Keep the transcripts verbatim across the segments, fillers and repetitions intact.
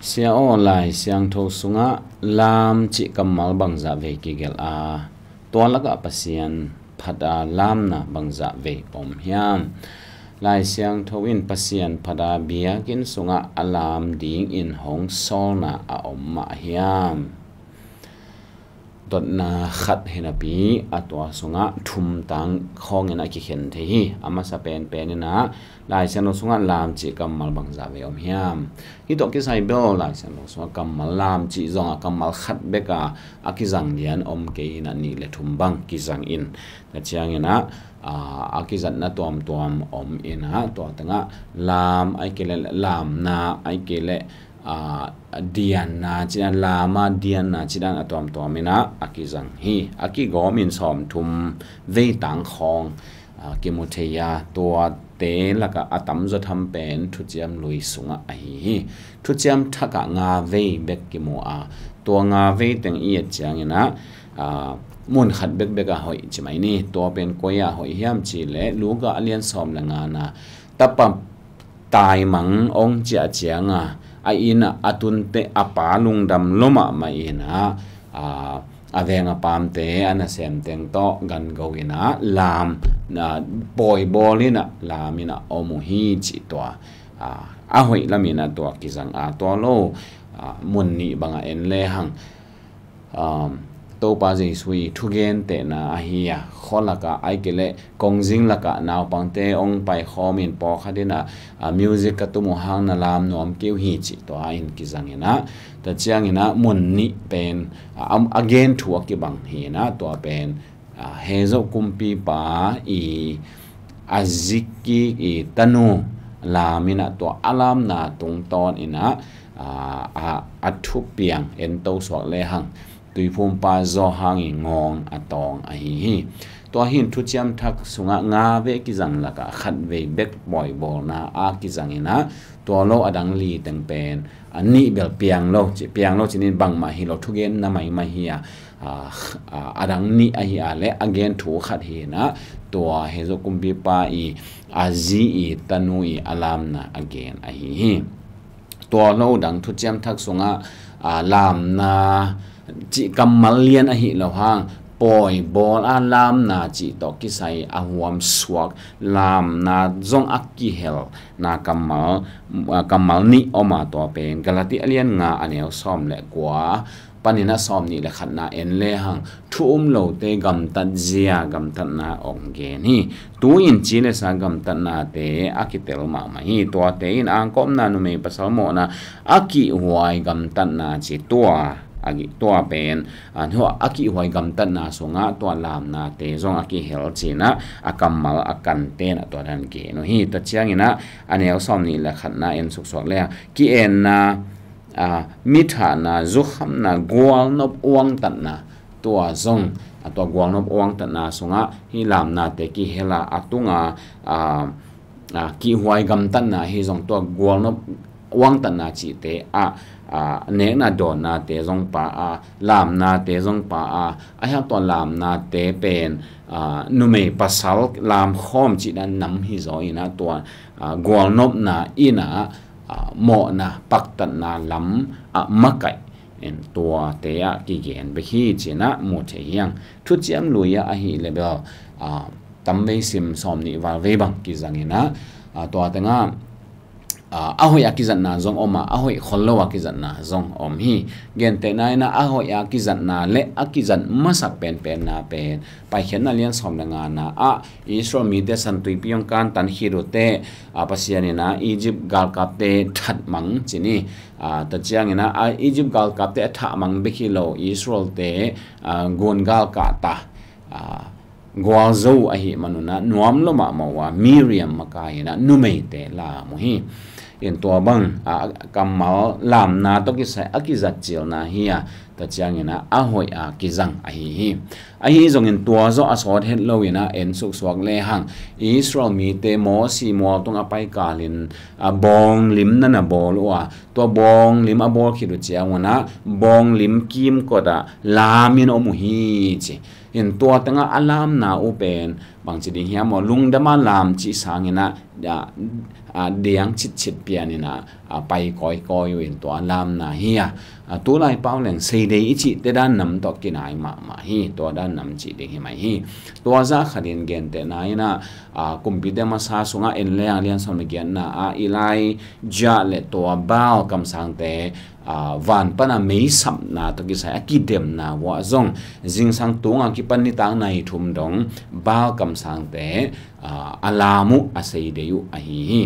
Sia aw, Lai Siangtho sungah lam cih kammal bangzah vei kigelh a, tua lakah Pasian phat a lamna bangzah vei om hiam? Lai Siangtho in Pasian phat a biakinn sungah a lam dingin hong sawlna a om mah hiam? Dotna khat hi napi a, tua sungah thum tang khawngin a kikhen thei hi. A masa penpen inah Lai Siangtho sungah lam cih kammal bangzah vei om hiam? Hih tawh kisai bel Lai Siangtho sungah kammal lam cih zong a kammal khat bek a a kizang lian om kei inah nih le thum bang kizang in. Tua cianginah a kizatna tuamtuam om inah, tua tengah lam ai kei le lamna ai kei le dianna cidan, lama dianna cidan a tuamtuam inah a kizang hi. A kigawm in sawmthum vei tang khawng kimu thei a, tuate lakah a tamzaw tham pen Thuciam Lui sungah ahi hi. Thuciam Thak ah nga vei bek kimu a, tua nga vei teng i et cianginah mun khat bekbek a hoih ci mai ni. Tua pen koi ah hoih hiam cih leh Luka a lian sawm le ngana tapa taimang ong ciah cianga a innah a tunte a pa lungdam lua mahmah inah a veng a pamte a nasemteng tawh gango inah lam pawibawl inah lam inah om uh hi cih tua a hoih lam inah tua kizang a, tua lo mun nih bangah en lehang Topa Jesu i thugentehna ahi a, khua lakah ai kei leh kongzing lakah naupangte ong paikhawm in pawlkhat inah music ka tum uh hang na lam nuam kei uh hi cih tua in kizang inah, tua cianginah mun nih pen a gen thu a kibang hi inah, tua pen Hezo kumpipa i a zi kik i tanu lam inah tua a lamna tungtawn inah a thupiang en to suak lehang Tuiphumpa Zawhang i ngawng a tawng ahi hi. Tua hin Thuciam Thak sungah nga vei kizang lakah khat vei bek pawibawlna a kizang inah, tua lo a dang li teng pen a nih bel piang lo ci, piang lo ci nin bangmah hi lo, thugen na maimai hi a, a dang nih ahi a le a gen thu khat hi inah, tua Hezo kumpipa i a zi i tanu i a lamna a gen ahi hi. Tua lo dang Thuciam Thak sungah lamna cih kammal lian ahi lo hang pawibawl a lamna cih tawh kisai a huam suak lamna zong a kihelna kammal kammal nih om a, tua pen Galati a lian nga a neu sawm le kua panin a sawm nih le khatna en lehang thu um lote gamtat zia gamtatna ong gen hi. Tu in ci le sa gamtatnate a kitel mahmah hi. Tuate in angkawmna numei pasal mawhna a kihhuai gamtatna ci tua a kih tua pen a kihhuai gamtatna sungah tua lamnate zong a kihel cinah a kammal a kanten a tua dan gen uh hi. Tua cianginah a neu sawm nih le khatna en suksuak le ki-enna, mithahna, zukhamna, gualnop uangtatna, tua zong a tua gualnop uangtatna sungah hih lamnate kihel a, a tunga kihhuai gamtatna hi zong tua gualnop uangtatna cihte ah nekna dawnnate zong pa a, lamnate zong pa a, a hiang tua lamnate pen numei pasal lamkhawm cihna nam hi zaw inah tua gualnopna inah mawhna paktatna lam ah makaih in tuate ah kigen bek hi cinah mu thei hiang. Thuciam Lui ah ahi le bel tamvei sim sawm nih val vei bang kizang inah tua tengah a hoih a kizatna zong om a, a hoih khol lo a kizatna zong om hi. Gentehna inah a hoih a kizatna le a kizat masak penpenna pen Paikhiatna lian sawm le ngana ah Israel mite San Tuipi hong kantan khit uh teh Pasian inah Egypt galkapte thatmang ci ni. Tua cianginah Egypt galkapte a thahmang bek hi lo, Israelte gun galkahta gualzo ahih manunah nuam lo mahmah uh a, Miriam makai inah numeite lam uh hi. In tua bang a kammal lamna tawh kisai a kizat cilna hi a, tua cianginah a hoih a kizang ahi hi. Ahi zongin tua zawh a sawt het lo inah en suksuak lehang Israel mite Mosi mualtung a paikalin a bawnglim na na bawl uh a, tua bawnglim a bawl khit uh ciangunah bawnglim kimkot ah lamin om uh hi ci. In tua tengah a lamna uh pen bangci ding hiam maw, lungdam a lam cih sangin ah, ah, ah, diang citcit pianin ah, ah, pai kawikawi uh in tua a lamna hi a, ah, tulai pau leng seidei i cihte dan nam tawh kinai mahmah hi. Tua dan nam cih ding hi mai hi. Tua zah khatin gentehna in ah, ah, kumpite masa sungah en lehang lian sawm le giatna ah Elijah le tua Baal kamsangte, aa, van pana meisapna tawh kisai a kidemna uah zong, zingsang tunga kipan nitak nai thum dong Baal kamsangte, aa, a lam uh, a seidei uh ahi hi.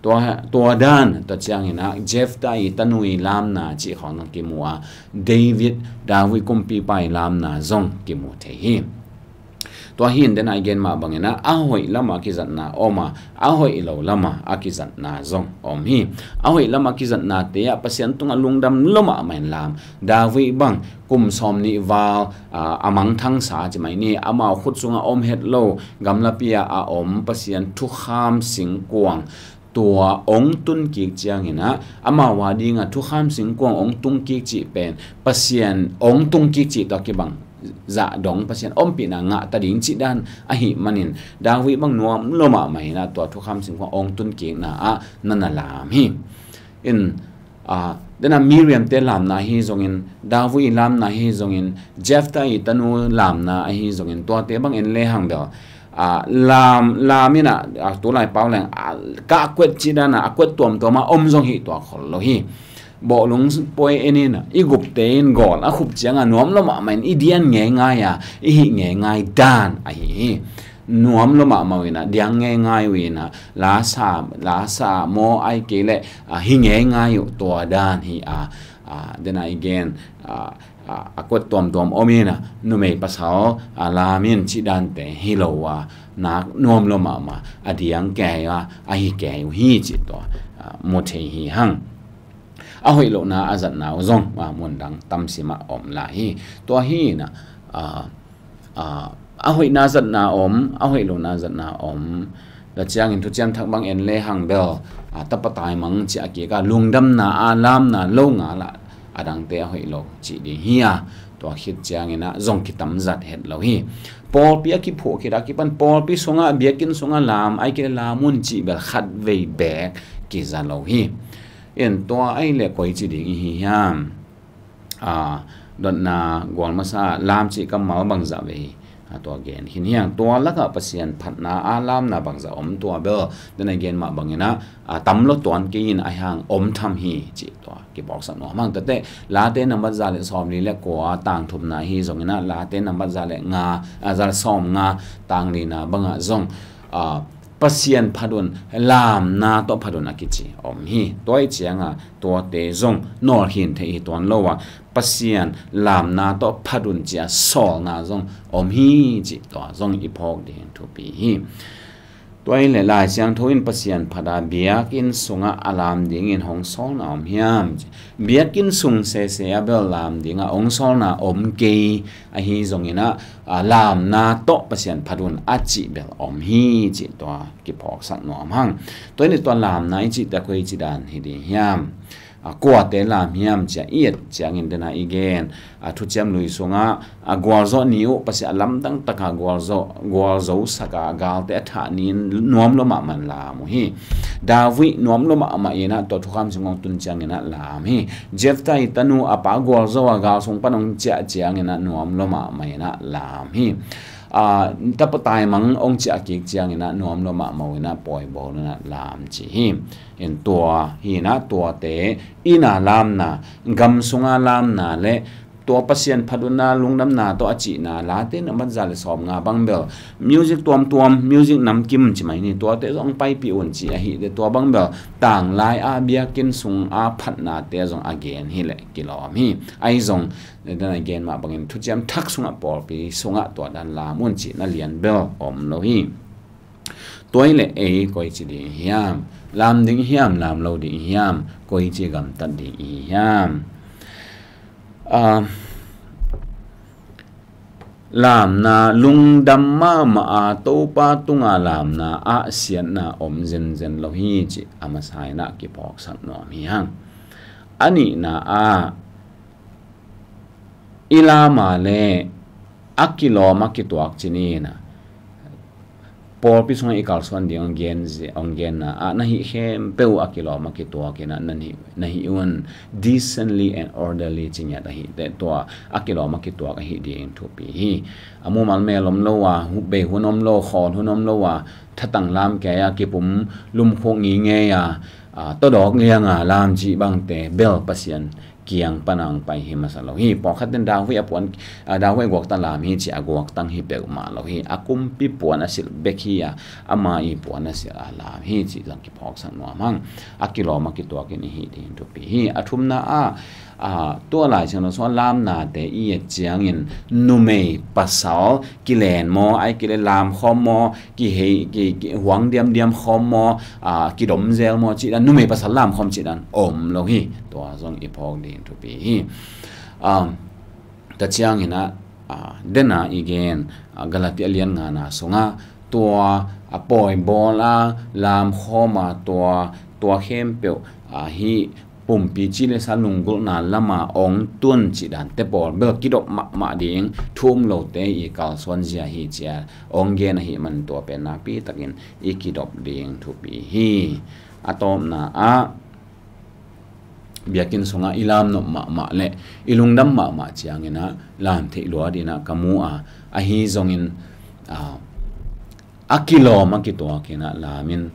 Tua, tua dan tua ciangin ah Jephthah i tanu i lamna cih khawng zong kimu a, David, David kumpipa i lamna zong kimu thei hi. Tua hi in, den a i gen mah bangin ah, a hoih lamah a kizatna om a, a hoih lo lamah a kizatna zong om hi. A hoih lamah a kizatnate ah Pasian tungah lungdam lua mahmah in lam. David bang kum sawm nih val, aa, a mangthangsa ci mai ni, amau khut sungah om het lo, gamlapi ah a om Pasian thukham singkuang tua ong tun kik ciangin ah, amau a dingah thukham singkuang ong tung kik cih pen Pasian ong tung kik cih tawh kibang zah dong Pasian ompihna ngah ta ding cih dan ahih manin, David bang nuam lua mahmah in ah tua thukham singkuang ong tun kikna ah na na lam hi. In, aa, den a Miriam-te lamna ahi zongin, David i lamna ahi zongin, Jephthah i tanu lamna ahi zongin, tuate bang en lehang bel, aa, lam, lam in ah, aa, tulai pau leng, aa, kah kuet cih dan a, a kuet tuamtuam a om zong hi tuak khol lo hi. Bawhlung pawi en in ah, i gupte in gawl a khup ciangah nuam lua mahmah in i dian ngeingai a, i hih ngeingai dan ahi hi. Nuam lua mahmah uh in ah, diang ngeingai uh in ah, la sa, la sa maw, ahih kei leh, aa, hi ngeingai uh, tua dan hi a, aa, den a i gen, aa, aa, a kuat tuamtuam om in ah, numei pasal, aa, lam in cih dante hi lo a, nak nuam lua mahmah, a diang kei a, a hi kei uh hi cih tua, aa, mu thei hi hang. A hoih lohna a zatna uh zong, aa, mundang tamsim ah om lai hi. Tua hi in ah, aa, aa, a hoihna zatna om, a hoih lohna zatna om. Tua ciangin thuciam thak bang en lehang bel, aa, tapa taimang cih a kik a, lungdamna a lamna lo ngal ah, a dangte a hoih lo cih ding hi a, tua khit ciangin ah zong kitam zat het lo hi. Pawlpi a kiphuh khit a kipan pawlpi sungah, biakinn sungah lam, ahih kei leh lam un cih bel khatvei beek kiza lo hi. In tua ahih leh koi ci ding i hi hiam? Aa, dotna gual masa lam cih kammal bangzah vei, aa, tua gen khin hi hang. Tua lakah Pasian phatna a lamna bangzah om, tua bel den a i gen mah bangin ah, aa, tam lo tuan kei in, ahih hang om tham hi cih tua kiphawksak nuam hang. Tua teh Late nambat za le sawmli le kua, tang thumna ahi zongin ah, Late nambat za le nga, aa, za le sawmnga, tang lina bangah zong, aa, Pasian phat un, lamna tawh phat un a kici om hi. Tua ahih ciangah tuate zong nawlkhin theih hi tuan lo a, Pasian lamna tawh phat un ci a sawlna zong om hi cih tua zong i phawk ding thupi hi. Tua ahih leh Lai Siangtho in Pasian phat a biakinn sungah a lam dingin hong sawlna om hiam? Biakinn sung sese a bel lam dingah hong sawlna om kei, ahi zongin ah, aa, lamna tawh Pasian phat un a cih bel om hi cih tua kiphawksak nuam hang. Tua in tua lamna i cih teh koi ci dan hi ding hiam? Aa, kuate lam hiam ci a i et ciangin den a i gen, aa, thuciam lui sungah, aa, gualzawh ni uh, Pasian a lamdang taka gualzawh, gualzo saka galte a thah ni in nuam lua mahmah in lam uh hi. David nuam lua mahmah in ah tua thukham singkuang tun ciangin ah lam hi. Jephthah i tanu a pa gualzo a gal sung pan hong ciah ciangin ah nuam lua mahmah in ah lam hi. Aa, tapa taimang hong ciah kik ciangin ah nuam lua mahmah uh in ah pawi bawl in ah lam ci hi. In tua hi in ah tuate in a lamna, gam sunga lamna le tua Pasian phat un a lungdamna tawh a cihna, Late nambat za le sawmnga bang bel music tuamtuam, music namkim ci mai ni, tuate zong paipih un ci ahi teh, tua bang bel tanglai a biakinn sung a phatnate zong a gen hi leh kilawm hi. Ahi zong, den a i gen mah bangin thuciam thak sungah, pawlpi sungah tua dan lam un cihna lian bel om lo hi. Tua ahih leh ei koi ci ding hiam? Lam ding hiam, lam lo ding hiam? Koi ci gamtat ding i hi hiam? Aa, lamna lungdam mahmah a, Topa tunga lamna ah siatna om zenzen lo hi cih a masa in ah kiphawksak nuam hi hang. A nihna ah, i lam a le A kilawm a kituak ci ni in ah, pawlpi sungah i kalsuan ding hong gen zi-, hong genna ah, na hih khempeuh a kilawm a kituak in ah, na hih, na hih un decently and orderly ci ngiat ahih teh, tua a kilawm a kituak ahih ding thupi hi. A mumal mel om lo a, hu-, bei hun om lo, khawl hun om lo a, thatang lam kei a, kipum lumkhuk ngingei a, a, tawdawk liang a lam cih bangte bel Pasian kiang pan a hong pai hi masa lo hi. Pawlkhat ten David a puan, a, David a guaktang lam hi ci a guaktang hi peuhmah lo hi. A kumpi puan a silh bek hi a, ama i puan a silh a lam hi cih zong kiphawksak nuam hang. A kilawm a kituak in i hih ding thupi hi. A thumna ah, a, tua Lai Siangtho sung a lamnate i et ciangin numei pasal kilen maw, ai kile lamkhawm maw, kihei, ki, ki, huang diamdiam khawm maw, a, kidomzel maw cih dan, numei pasal lamkhawm cih dan om lo hi. Tua zong i phawk ding thupi hi. A, tua ciangin ah, a, den a i gen, a, Galati a lian ngana sungah tua a pawi bawl a lamkhawm a tua, tua khempeuh, a, hih pumpi ci le sa lunggulhna lama ong tun cih dante pawl bel kidop mahmah ding, thu um lote i kalsuan zia hi cia ong gen ahih man tua pen nakpi takin i kidop ding thupi hi. A tawpna ah, biakinn sungah i lamnop mahmah le i lungdam mahmah ciangin ah lam theih luat in ah ka mu a, ahi zongin, a, a kilawm a kituak in ah lam in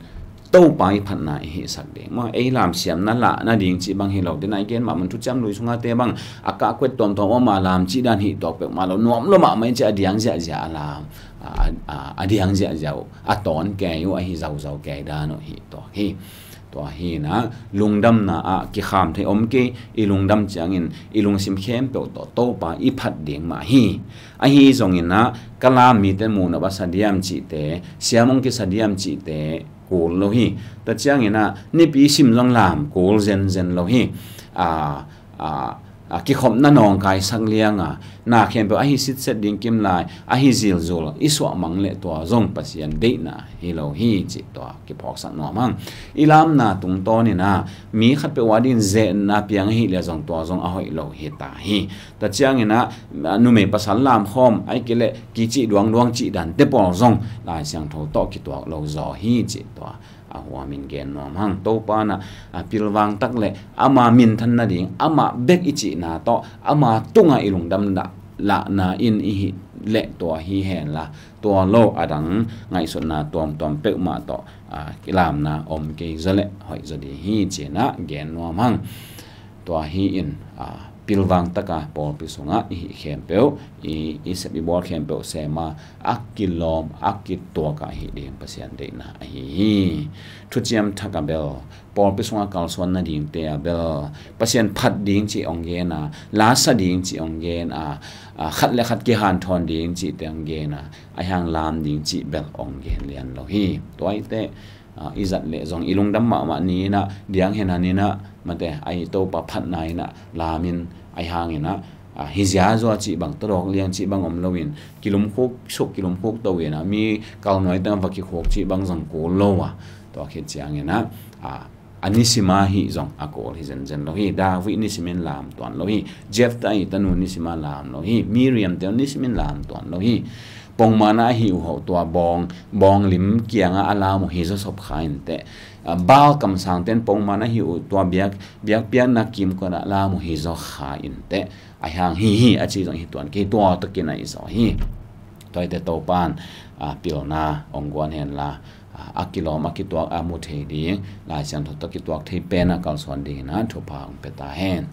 Topa i phatna i hihsak ding. Maw, ei lam siamna lahna ding cih bang hi lo. Dena i gen mah mun thuciam lui sungate bang a kah kuet tuamtuam om a lam cih dan hih tuak peuhmah lo. Nuam lo mahmah in cih a diang ziahziah a lam, a, a, a, a diang ziahziah uh, a tawn kei uh, ahi zauzau kei dan uh hih tuak hi. Tua hi in ah lungdamna ah kikham thei om kei, i lungdam ciangin i lungsim khempeuh tawh Topa i phat ding mah hi. Ahi zongin ah ka lam mite muhnop a sa diam cihte, siam hong kisa diam cihte kul lo hi. Tua ciangin ah nipi sim zong lam kul zenzen lo hi. A, a, a, kikhopna nawngkaisak liang a, na khempeuh ahi sitset ding kimlai, ahi zilzul i suahmang le tua zong Pasian deihna hi lo hi cih tua kiphawksak nuam hang. I lamna tungtawn in ah mi khatpeuh a dingin zetna piang ahih leh zong tua zong a hoih lo hi ta hi. Tua ciangin ah, a, numei pasal lamkhawm, ai kile kicih duangduang cih dante pawl zong Lai Siangtho tawh kituak lo zaw hi cih tua a huamin gen nuam hang. Topa in ah, a, pilvang tak le ama minthan nading, amah bek i cihna tawh, ama tungah i lungdam lah, lahna in i hih leh tua hi henla, tua lo a dang ngaihsutna tuamtuam peuhmah tawh, a, kilamna om kei zaw leh hoih zaw ding hi ci in ah gen nuam hang. Tua hi in, a, pilvang taka pawlpi sungah i hih khempeuh, i, i sep i bawl khempeuh sem a, a kilawm, a kituak a hih ding Pasian deihna ahi hi. Thuciam thak a bel, pawlpi sungah kalsuan nadingte a bel, Pasian phat ding cih ong gen a, lasa ding cih ong gen a, a, khat le khat kihanthawn ding cihte ong gen a, a hiang lam ding cih bel ong gen lian lo hi. Tua hi teh, a, i zat leh zong i lungdam mahmah ni in ah, diang hen a ni in ah, mate, a, i Topa phatna in ah lam in, a, hih hangin ah, a, hi zia zua cih bang, tawdawk liang cih bang om lo in, kilumkhuk suk, kilumkhuk to in ah, mi kalnuai teng va kikhuk cih bang zong kul lo a. Tua khit ciangin ah, a, a nisim a hih zong a kul hi zenzen lo hi. David nisim in lam tuan lo hi. Jephthah i tanu nisim a lam lo hi. Miriam te nisim in lam tuan lo hi. Pongmawhna a hih uh hawh tua bawng, bawng lim kiangah a lam uh hi zaw sop kha in teh. A, Baal kamsang ten pongmawhna a hih uh tua biak, biakpiakna kimkot ah lam uh hi zaw kha in teh. A hiang hi hi a ci zong hi tuan kei, tua tawh kinai zaw hi. Tua hi teh Topa in, a, pilna ong guan henla, a, a kilawm a kituak a mu thei ding, Lai Siangtho tawh kituak thei pen a kalsuan dingin ah thupha ong pia ta hen.